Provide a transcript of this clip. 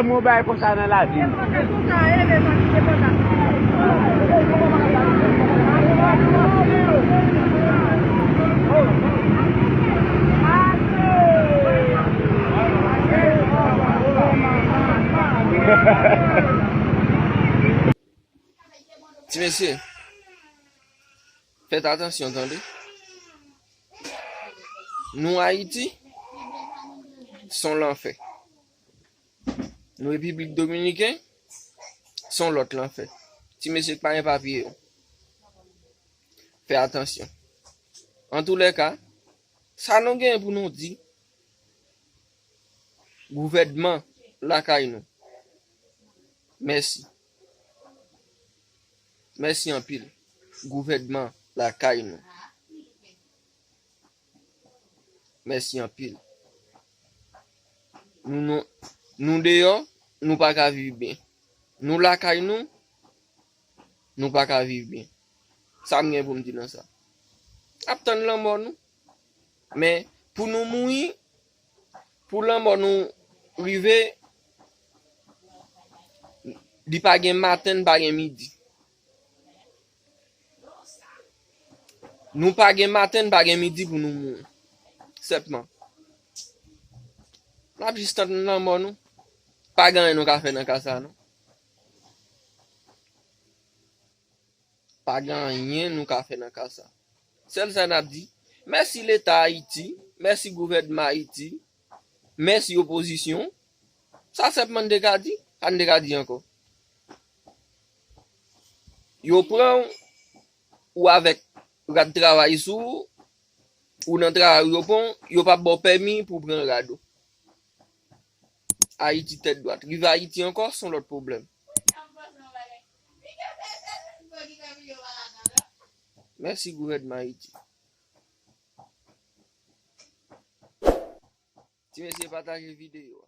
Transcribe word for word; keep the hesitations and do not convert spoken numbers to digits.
Mwen bay konsa nan lavi m. Ti mesye, fèt atansyon, tande. Nou Ayiti, se yon lanfè. Nou Repiblik Dominiken, se yon lòt lanfè. Ti mesye k pa gen papye yo, fè atansyon. Antoulèka, sa nou gen pou nou di gouvènman lakay nou, mèsi. Mèsi anpil. Gouvènman lakay nou, mèsi anpil. Nou, nou, nou deyò, nou pa ka viv byen. Nou lakay nou, nou pa ka viv byen. Sa m gen pou m di nan sa? Ap tann lanmò nou. Men, pou nou mouri, pou lanmò nou rive, li pa gen maten, li pa gen midi. Nou pa gen maten, pa gen midi pou nou mouri. Senpman. N ap jis tann lanmò nou. Pa gen anyen nou ka fè nan ka sa, non. Pa gen anyen nou ka fè nan ka sa. Sèl sa n ap di, mèsi Leta Ayiti, mèsi gouvènman Ayiti, mèsi opozisyon. Sa senpman n te ka di, sa n te ka di ankò. Yo pran w, ou avèk rad travay sou ou, ou nan travay, yo pran w, yo p ap ba w pèmi pou w pran rad ou. Ayiti tèt dwat. Rive Ayiti ankò, se yon lòt pwoblèm. Mèsi gouvènman Ayiti. Ti mesye, pataje videyo a.